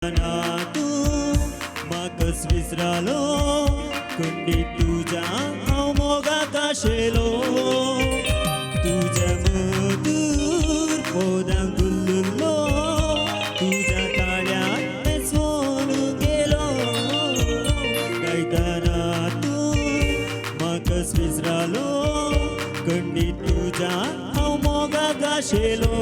तूं म्हाकाच विसरालो कुंडी तुज्या हांव मोगाक आशेलो तुज्या मधूर पोदां गुल्लुल्लो तुज्या ताळ्यांत मेसोन गेलो गायतना तूं म्हाकाच विसरालो कंडी तुज्या हांव मोगाक आशेलो.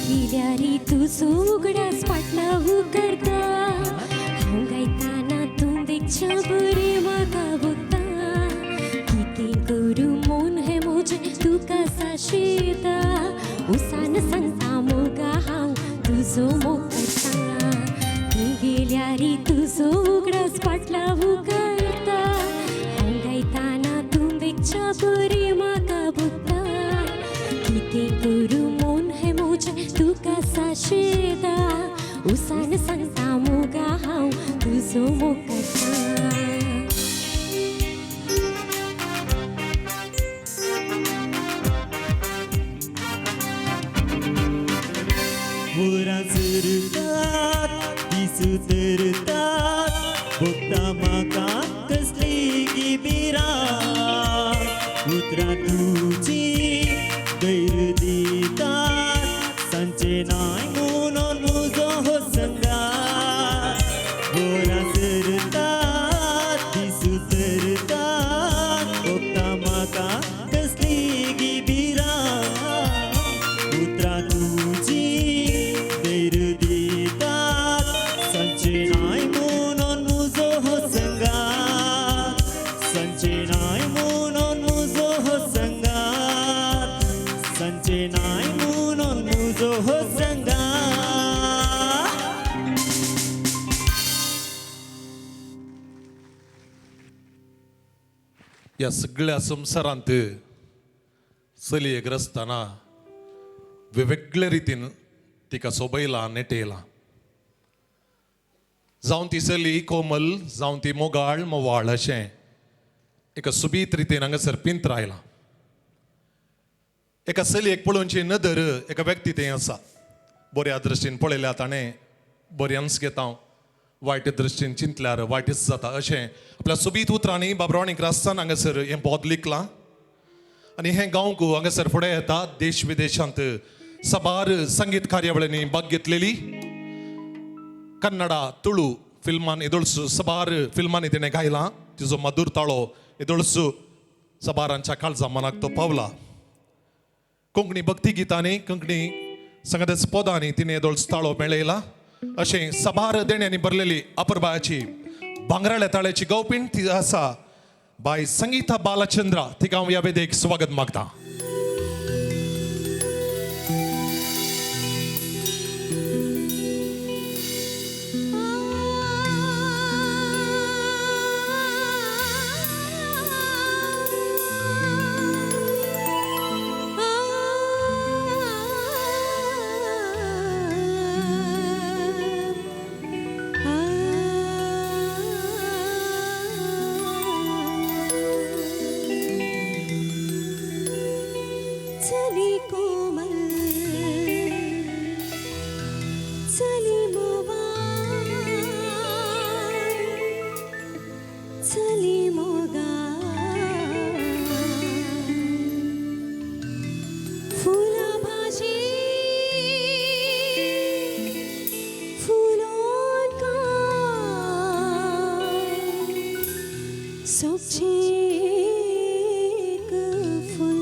गेल्यारी तुजो उगडास फाटलाव करता हांव गायताना तूं देखच्या बरें म्हाका भोगता कितें करूं मन हें म्हजें तुका साशेता उसान सांगता मोगा हांव तुजो मोग करता तूं गेल्यारी तुजो उगडास फाटलाव करता हांव गायताना तूं देखच्या बरें म्हाका भोगता कितें करूं मन हें म्हजें तुका साशेता उसान सांगता मोगा हांव तुजो मोग करता. वरां सरतात दीस उतरतात भोगता म्हाका कसली गी भिरांत उतरां तुजी धैर्य दितात सांचे नाय म्हणून म्हजो हो संगात वरां सरतात दीस उतरतात भोगता म्हाका कसली गी भिरांत उतरां तुजी धैर्य दितात सांचे नाय म्हणून म्हजो हो संगात सांचे नाय म्हणून म्हजो हो संगात सांचे नाय म्हणून म्हजो हो संगात. ह्या सगळ्या संवसारांत चलयेक रचतना वेगवेगळे रितीन तिका सोबयलां नेटयलां. जावं ती चली कोमल जावं ती मोगाळ मोवाळ अशें एका सोबीत रितीन हांगासर पिंत्रायलां. एका चलयेक पळोवची नदर एका व्यक्ती थंय आसा. बऱ्या दृश्टीन पळयल्यार ताणें बऱ्यानच घेता, वायट दृश्टीन चिंतल्यार वायटच जाता अशें आपल्या सोबीत उतरांनी बाबरावणीक राजस्थान हांगासर हें बोध लिखलां. आनी हें गांवक हांगासर फुडें येता देश विदेशांत साबार संगीत कार्यावळींनी भाग घेतलेली. कन्नडा तुळू फिल्मान येदोळसो साबार फिल्मांनी तिणें गायलां. तिजो मधुर ताळो येदोळसो साबारांच्या काळजा मनाक तो पावला. कोंकणी भक्ती गितांनी कोंकणी संगताच पदांनी तिणें येदोळसो ताळो मेळयला. अशें साबार देण्यांनी भरलेली अपुरबायाची भांगराळ्या ताळ्याची गौपीण ती आसा बाय संगीता बालचंद्रा. तिका हांव ह्या वेदेक स्वागत मागता. चली कोमल चली मोवाळ चली मोगाळ फुलां भाजी फुलोन काय सोबचें एक फूल.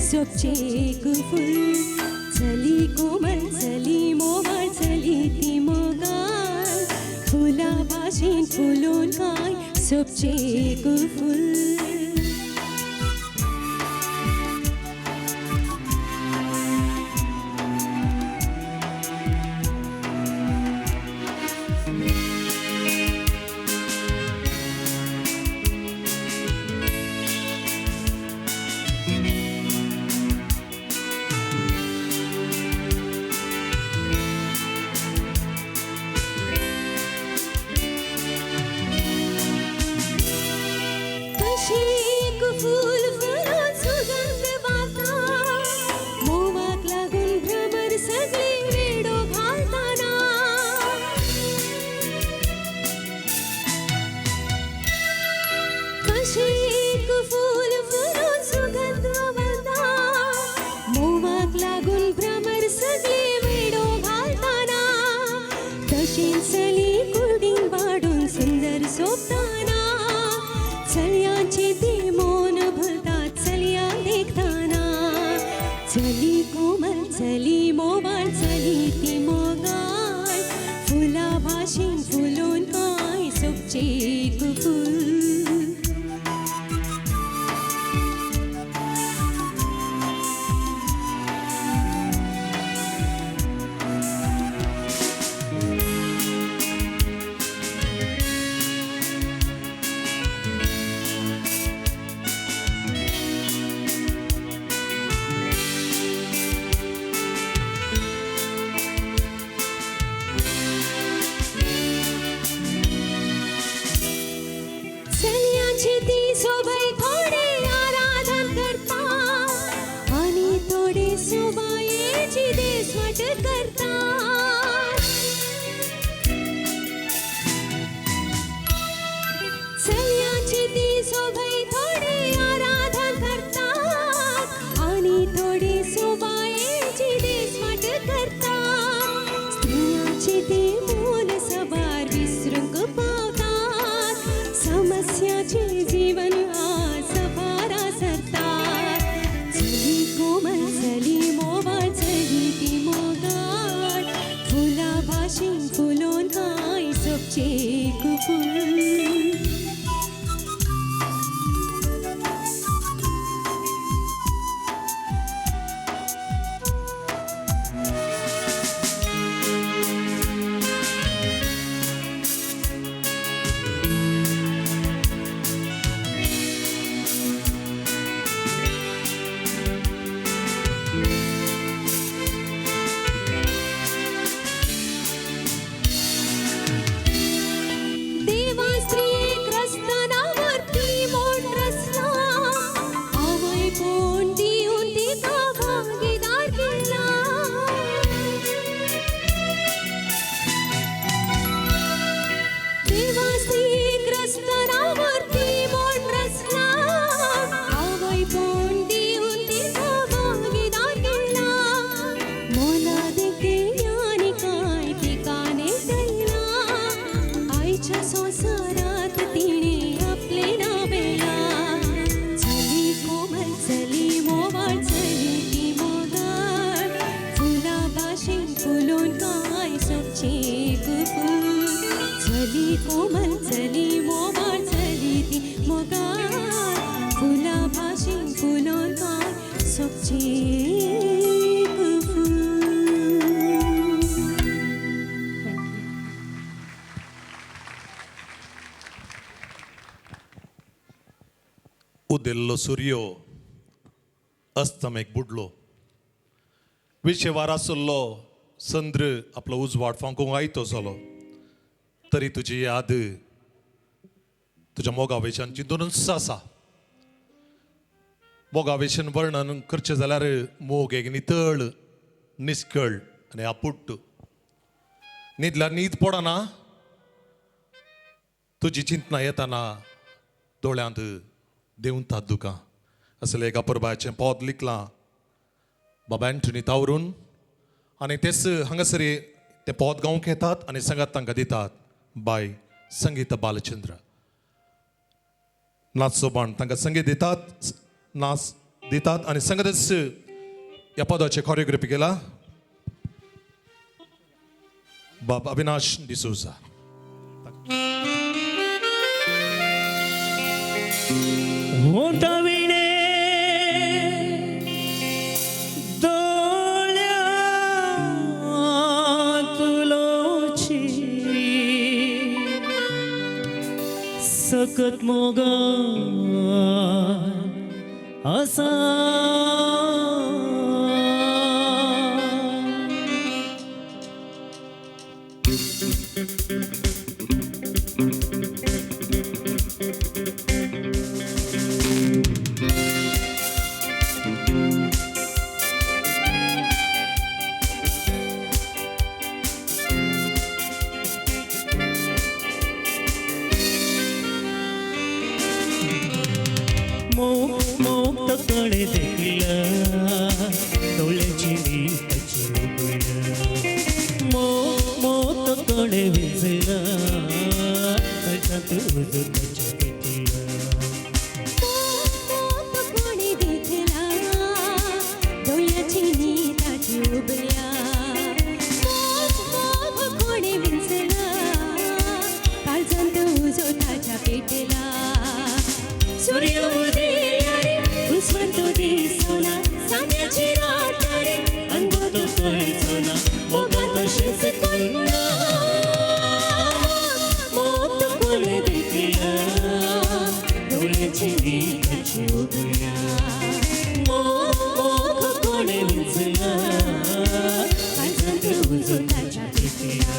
सोबचें एक फूल. चली कोमल चली मोवाळ चली ती मोगाळ, फुलां भाशेन फुलोवन काय सोबचें एक फूल. कशी एक फूल फुलोन सुगंध वाता, मोवाक लागून भ्रमर सगळे वेडो घालताना. कशी एक फूल फुलोन सुगंध वाता, मोवाक लागून भ्रमर सगळे वेडो घालताना. तशेंच चली कुडीन वाडून सुंदर सोबताना, चलयांचे ते मोन भुलता चलया देखताना. चली कोमल चली मोवाळ चली ती मोगाळ, फुलां भाशेन फुलोवन काय सोबचें एक फूल. चलयांची ती सोबय थोडे आराधन करता, आनी थोडे सोबायेची देसवाट करता. चलयांची ती सोबय थोडे आराधन करता, आनी थोडे सोबायेची देसवाट करता. स्त्रियांची ती मोल सवार विसरूंक पावतात, समस्याचे जीवन आज सफारा सरतात. चली कोमल चली मोवाळ चली ती मोगाळ, फुलां भाशेन फुलोवन काय सोबचें एक फूल. देवा स्त्रियेक रस्तानावरती मोड रचला, आवय कोण दिवन तिका भागीदार केला. देवा स्त्रियेक रस्तानावरती मोड रचला, आवय कोण दिवन तिका भागीदार केला. मोलादीक आनी काय तिका नेटयला, आयच्या संवसारात तिणे आपले नांव मेळ्ळा. चली कोमल चली मोवाळ चली ती मोगाळ, फुलां भाशेन फुलोवन काय सोबचें एक फूल. चली कोमल चली मोवाळ चली ती मोगाळ, फुलां भाशेन फुलोवन काय सोबचें एक फूल. उदेल्लो सुर्यो अस्तमेक बुडलो, विशेवार आसलो चंद्र आपलो उजवाड फांकूंक आयतो जालो, तरी तुजी याद तुज्या मोगावेशान चिंतूनच आसा. मोगावेशन वर्णन करचें जाल्यार मोग एक नितळ निस्कळ आनी आपुट्ट. न्हिदल्यार न्हीद पडना, तुजी चिंतना येताना दोळ्यांत देंवतात दुकां. असलें एका परबाचें पद लिखलां बाबा एंटनी तावरून आनी तेच हांगासर तें पद गावंक येतात आनी सांगात तांकां दितात बाय संगीता बालचंद्र. नाच सोबाण तांकां संगीत दितात नाच दितात आनी संगतच ह्या पदाचे कोरियोग्राफी केला बाब अविनाश डिसोजा. ओंठाविणे दोळ्यांत उलोवची सकत मोगान आसा. मोग तकडे देखला डोळ्याची नीताची उघडा. मोग मोग तकडे विजला काळजात उजो ताच्या पेटला. मोग कोणी देखला डोळ्याची नीताची उबल्या. मोग मोग कोणी विंचला काळजांत उजो ताच्या पेटला. सूर्य उदेला रे उस्वतो दिसोना चांदण्याची रात रे अनबोतो कळचो ना मोगान तशेंच कोन्ना. मोग कोणी देखला डोळ्याची नीताची उबल्या. मोग मोग कोणी विंचला काळजांत उजो ताच्या पेटला.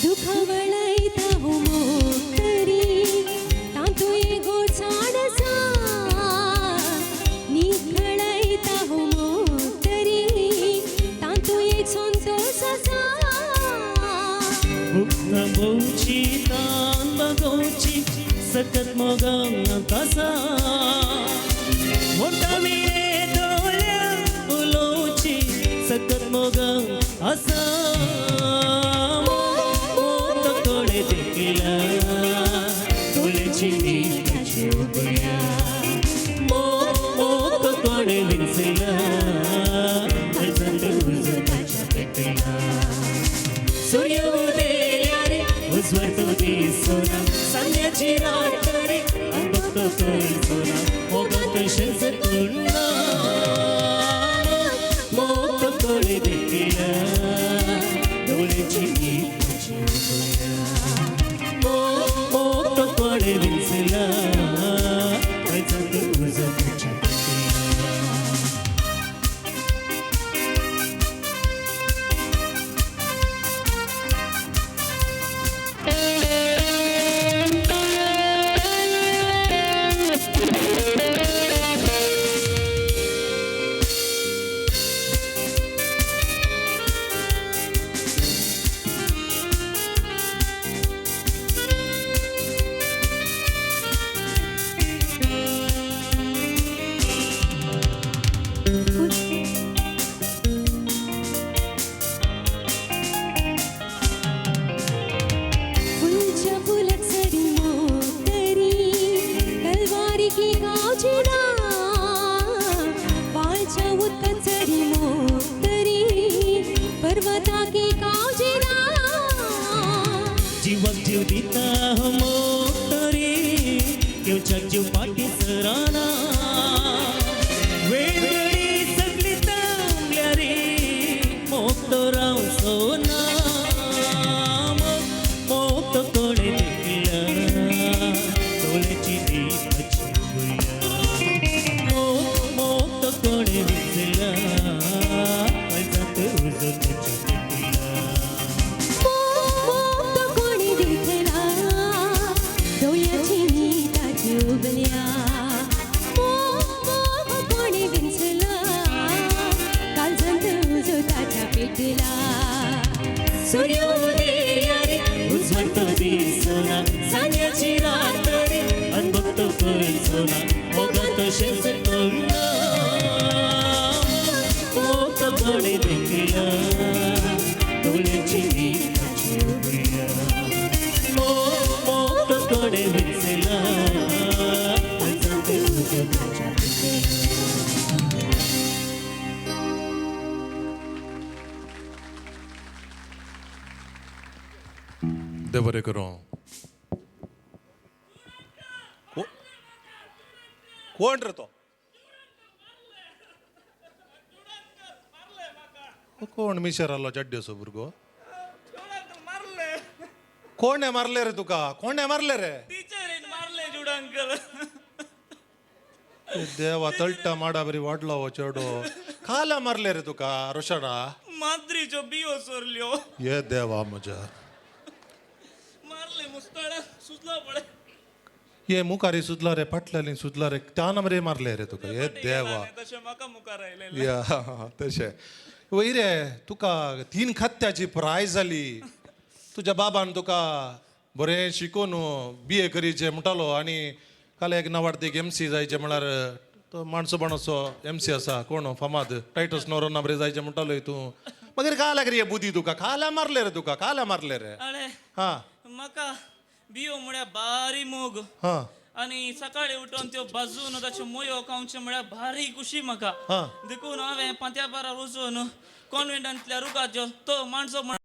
दुखावळयता हो मोग तरी तातूंय गोडसाण आसा. निखळयता हो मोग तरी तातूंय एक संतोश आसा. भूक थांबोवची तान भागोवची सकत मोगांत आसा. मोटाविणे दोळ्या उलोवची सकत मोगांत आसा. मोग कोणे देखला डोळ्याची नीताची उबल्या. मोग मोग कोणे विंचला काळजांत उजो ताच्या पेटला. सूर्य उदेला रे उजवतो दिसोना चांदण्याची रात रे अनबघतो कळचो ना मोगान तशेंच कोन्ना. मोग कोणे देखला डोळ्याची नीताची उबल्या. मोग मोग कोणे विंचला काळजांत उजो ताच्या पेटला. फुलच्या फुलक सरी मोग तरी तलवारी की गावची ना. वाळच्या उदकांत सरी मोग तरी पर्वता की गावची ना. जिवाक जीव दिता मोग तरी घेवच्याक जीव फाटीं सराना. वेगळी सगळी थांबल्या रे मोग तो रावचो ना. मोग मोग तो कोणे देखला डोळ्याची नीताची उबल्या. मोग मोग तो कोणे विंचला काळजांत उजो ताच्या पेटला. मोग कोणी देखला डोळ्याची नीताची उबल्या. मोग कोणी विंचला पेटला. सूर्योदया रे उजवतो दिसना, सांज्याची रात रे अनभक्त कळचना, मोगात तशेंच कळना, मोग कोणे देखला, डोळ्याची मिठाची उभया, मोग मोग कोणे विसला, काळजांत उदकाच्या पिकला. देव बरें करूं. कोण रे तो? कोण मिशर आलो चड्ड्योसो भुरगो? मारले. कोणे मारले रे तुका? कोणे मारले रे? टीचरीन मारले जुड अंकल. देवा, तळटा माडा बरी वाडलो हो चेडो. खाला मारले रे तुका रोशणा? माद्रीच्यो बियो सोरल्यो. ये देवा म्हज्या. मारले मुस्ताळा सुजलो पळय. ये मुखारी सुजला रे, फाटल्यानी सुजला रे, त्यान मरे मारले रे तुका? ये देवा. तशें म्हाका मुखार आयलें. या तशें वय रे, तुका तीन खात्याची प्रायज जाली. तुज्या बाबान तुका बरें शिकोवन बी ए करीचें म्हणटालो आनी काल एक नवार्तीक एम सी जायचें म्हळ्यार तो माणसो बाणसो एम सी आसा कोण फामाद टायटस नोरोना बरें जायचें म्हणटालो तूं. मागीर काय लागली रे बुद्धी तुका? खाला मारले रे तुका? खाला मारले रे? अळे, हां. म्हाका बियो म्हळ्यार भारी मोग. हां. आनी सकाळी उठून त्यो भाजून ताच्यो मोयो खावच्यो म्हळ्यार भारी खुशी म्हाका. हां. देखून हांवें पांत्या बारा वचून कॉन्वेंटांतल्या रुखाच्यो तो माणसो.